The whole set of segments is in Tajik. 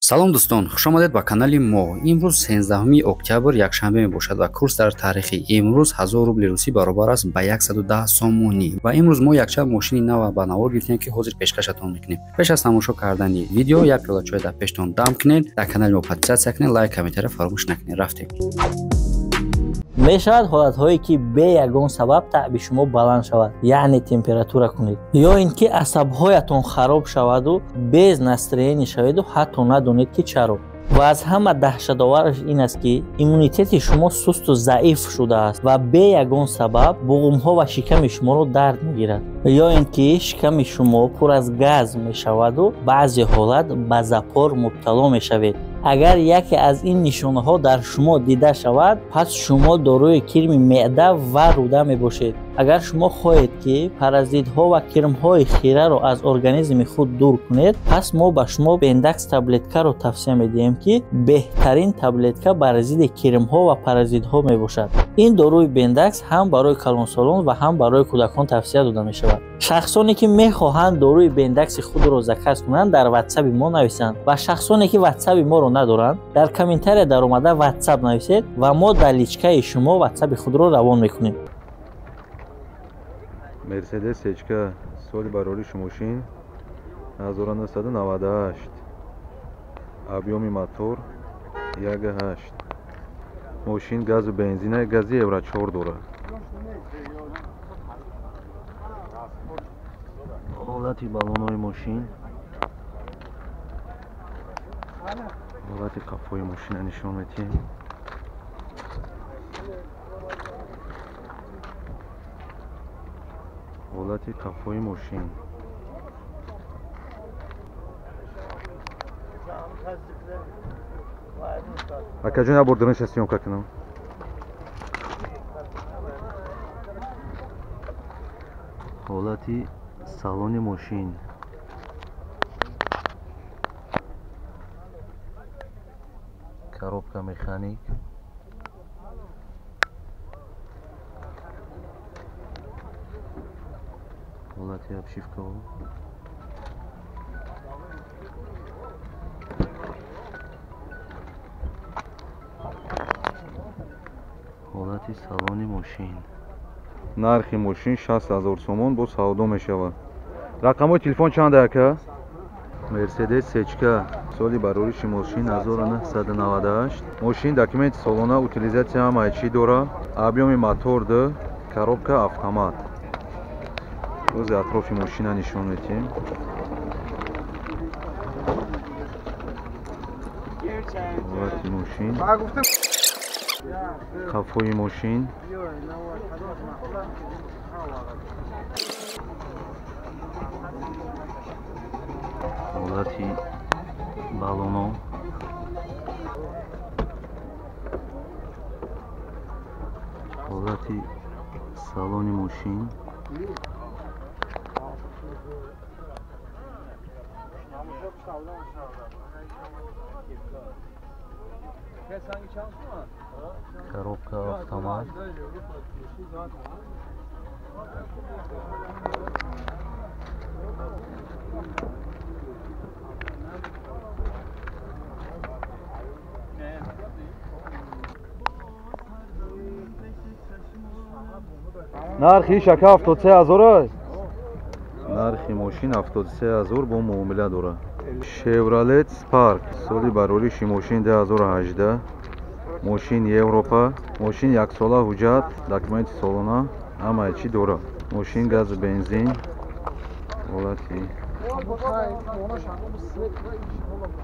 Салом дӯстон, хуш омадед ба канали мо. Имрӯз 13 октябр якшанбе мебошад ва курс дар таърихи имрӯз 1000 рубли русӣ баробар аст ба 110 сомонӣ. Ва имрӯз мо якчанд мошини нав ба навор гирифтем, ки ҳозир пешкашатон мекунем. Пеш аз тамошо кардани видео як пиёла чой дар пештон дам кунед, дар канали мо подписаться кунед, лайк, комментария фаромӯш накунед. Рафтем. Мешавад ҳолатҳое, ки бе ягон сабаб таъби шумо баланд шавад, яъне температура кунед, ё ин ки асабҳоятон хароб шаваду без настроение шаведу ҳатто надонед, ки чаро. Ва аз ҳама даҳшатовараш ин аст, ки иммунитети шумо сусту заиф шудааст ва бе ягон сабаб буғумҳо ва шиками шуморо дард мегирад, ё ин ки шиками шумо пур аз газ мешаваду баъзе ҳолат ба запор мубтало мешавед. Агар яке аз ин нишонаҳо дар шумо дида шавад, пас шумо дорои кирми меъда ва рӯда мебошед. Агар шумо хоҳед, ки паразитҳо ва кирмҳои хираро аз организми худ дур кунед, пас мо ба шумо Бендакс таблеткаро тавсия медиҳем, ки беҳтарин таблетка бар зидди кирмҳо ва паразитҳо мебошад. Ин доруи Бендакс ҳам барои калонсолон ва ҳам барои кӯдакон тавсия дода мешавад. Шахсоне, ки мехоҳанд доруи Бендакси худро заказ кунанд, дар ватсаби мо нависанд, ва шахсоне, ки ватсаби моро надоранд, дар комментария даромада ватсап нависед ва мо дар личкаи шумо ватсаби худро равон мекунем. Мерседес Сечка, соли барориши мошин 1998, объёми мотор 1.8, мошин газу бензина, гази евро 4 дорад. Ҳолати баллонҳои мошин, ҳолати қафои мошина нишон медиҳем. Ҳолати қафои мошин. Акаҷон, як бор дурунша съёмка кунам. Ҳолати салони мошин. Коробка механик. Ҳолати обшивкаҳо. Ҳолати салони мошин. Нархи мошин 60 000 сомон, бо савдо мешавад. Рақамҳои телефон чанд, ака? Мерседес Сечка, соли барориши мошин 1998, мошин документи солона, утилизация ҳамаи чӣ дора, объёми мотор 2, коробка автомат. Рӯзи атрофи мошина нишон медиҳем. Ҳолати мошин, қафои мошин. Ҳолати баллоно. Ҳолати салони мошин. Коробка автомат. Нархи шака 73 000 аст. Нархи мошин 73 000, бо муомила дорад. Шевролет Спарк, соли барориши мошин 2018, мошин Европа, мошин яксола ҳуҷҷат, документи солона, ҳамаи чӣ дорад. Мошин газу бензин, ҳолати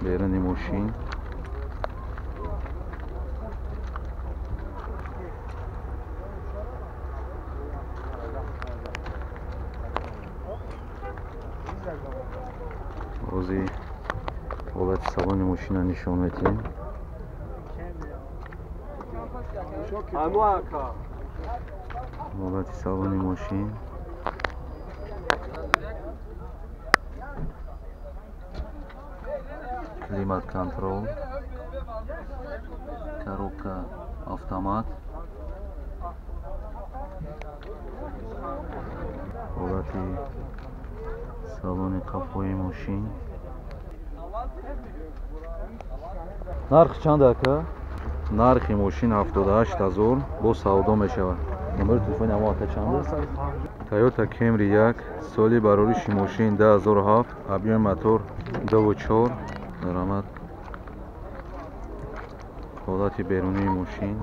беруни мошин. Ози ҳолати салони мошина нишон медиҳем. Ҳолати салони мошин. Климат контрол, коробка автомат. Ҳолати салони қафои мошин. Нарх чанд ака? Нархи мошин 78 ҳазор бо савдо мешавад. Номери телефони ҳамо ака чанд аст? Toyota Camry 1, соли барориши мошин 2007, объёми мотор 2.4. Даромад. Ҳолати берунии мошин.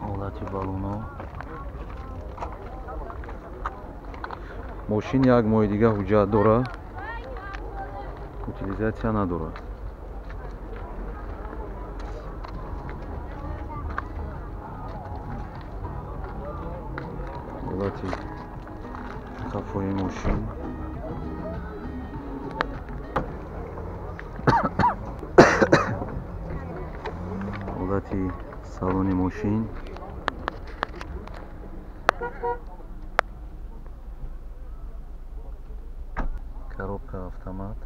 Ҳолати баллоно. Мошин як моҳи дига ҳуҷҷат дорад, утилизатсия надорад. Ҳолати қафои мошин. Ҳолати салони мошин. Коробка автомат.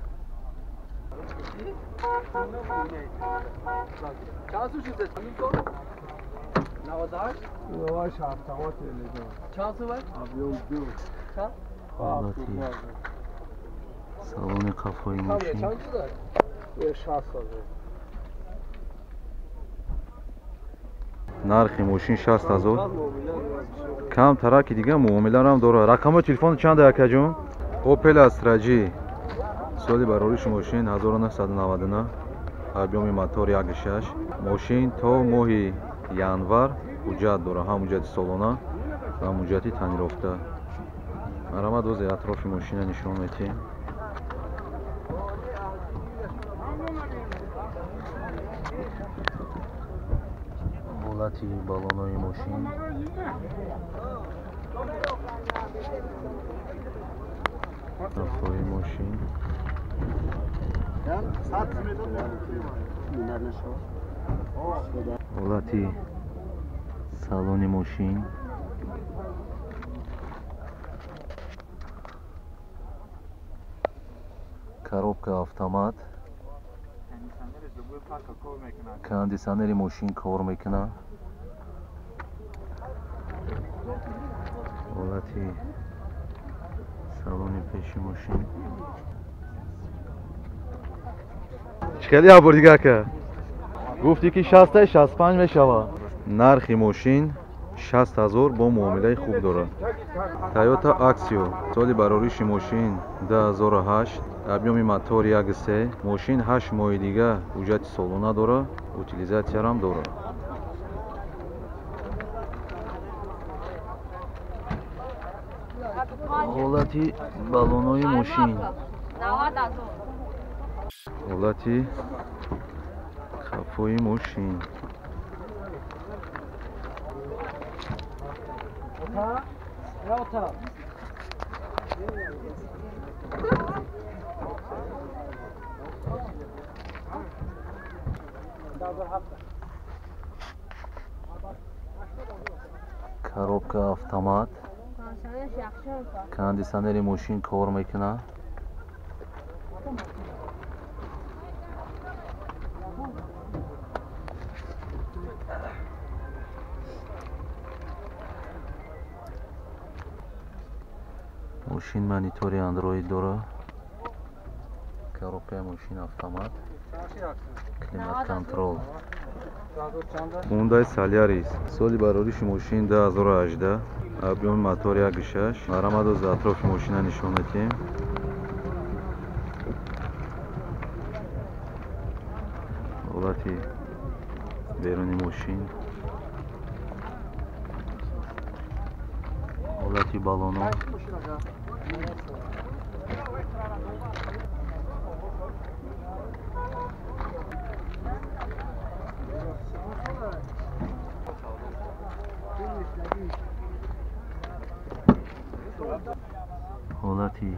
Ҳолати салони қафои мошин. Нархи мошин 60 ҳазор. Кам тараки дига муомиларам дорад. Рақамҳои телефон чанд акаҷон? Opel Astra G, соли барориши мошин 1999, объёми мотор 1.6. Мошин то моҳи январ ҳуҷҷат дорад, ҳам ҳуҷҷати солона ва ҳам ҳуҷҷати таъмирёфта. Марамад ози атрофи мошина нишон медиҳем. Ҳолати баллонои мошин. Қафои мошин. Ҳолати салони мошин. Коробка автомат. Кондиционери мошин кор мекунад. Ҳолати салони пеши мошин. Чӣ хеле ябор дига ака? Гуфтӣ ки 60 65 мешавад. Нархи мошин 60 ҳазор бо муомилаи хуб дорад. Toyota Axio, соли барориши мошин 2008, объёми мотор 1.3. Мошин 8 моҳи дига ҳуҷҷати солона дорад, утилизатсиярам дорад. Ҳолати баллонои мошин. Ҳолати қафои мошин. Коробка автомат. Кондиционери мошин кор мекунад. Мошин монитори Android дорад. Коробкаи мошин автомат. Климат контрол. Hyundai Solaris, соли барориши мошин 2018, объёми мотор 1.6. Марамад ози атрофи мошина нишон медиҳем. Ҳолати беруни мошин. Ҳолати баллоно. Ҳолати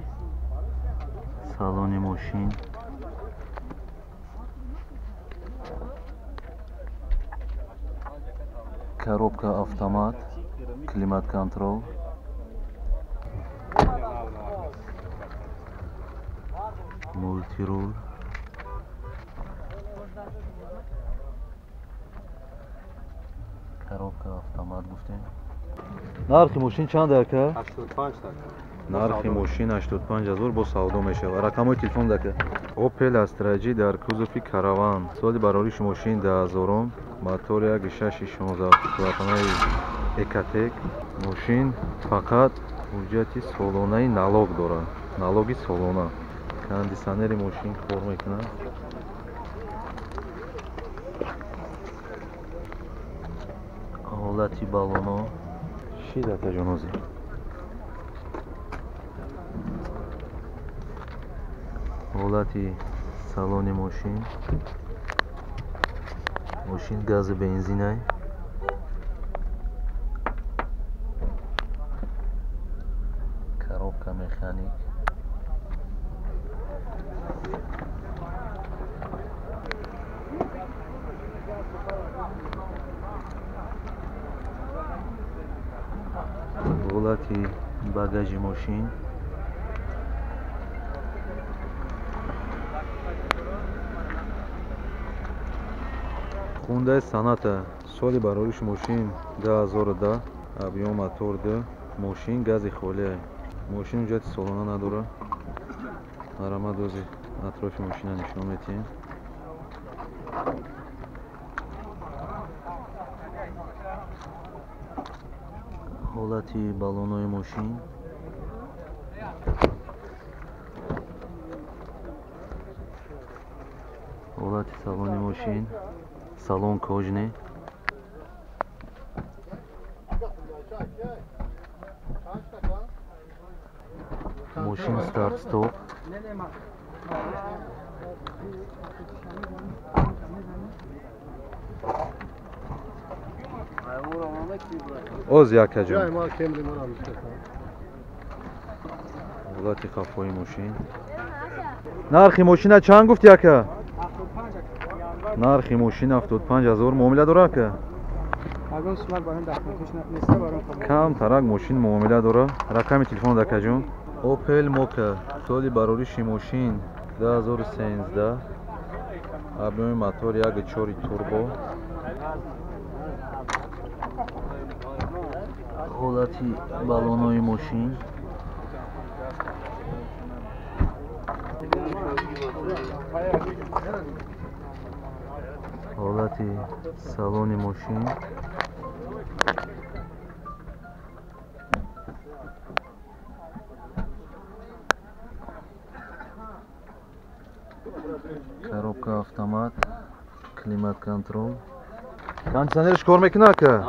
салони мошин. Коробка автомат, климат контрол. Мультирул. Коробка автомат гуфтем. Нархи мошин чанд ака? 85 така. Нархи мошин 85 ҳазор бо савдо мешавад. Рақамҳои телефон дака? Opel Astra G дар кузови Караван. Соли барориши мошин 2000, мотор 1.6 16 клапанаи Экотек. Мошин фақат ҳуҷҷати солонаи налог дорад. Налоги солона. Кондиционери мошин кор мекунад. Ҳолати баллоно. Шид акаҷонози. Ҳолати салони мошин. Мошин газу бензинай. Коробка механик. Ҳолати багажи мошин. Хундаи Соната. Соли барориши мошин 2010, объём мотор 2, мошин гази холия. Мошин ҳуҷҷати солона надорад. Марамат ози атрофи мошина нишон медиҳем. Ҳолати баллонои мошин. Ҳолати салони мошин. Салон кожаный. Мошин старт-стоп. Оз якаҷон. Ҳолати қафои мошин. Нархи мошина чанд гуфти ака? Нархи мошин 75 000. Муомила дора ака? Кам тарак мошин муомила дора. Рақами телефон акаҷон. Opel Mokka. Соли барориши мошин 2013, объёми мотор 1.4 турбо. Ҳолати баллонои мошин. Ҳолати салони мошин. Коробка автомат, климат-контрол. Кондиционериш кор мекунад ака?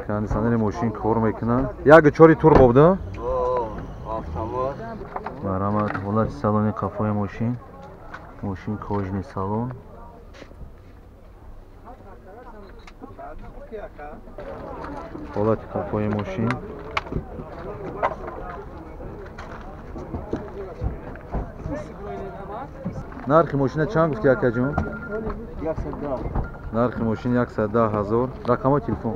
Кондиционери мошин кор мекунад. 1.4 турбо буда? Автомат. Марамат. Ҳолати салони қафои мошин. Мошин кожаный салон. Ҳолати қафои мошин. Нархи мошина чанд гуфти акаҷон? 110. Нархи мошин 110 000. Рақамҳои телефон.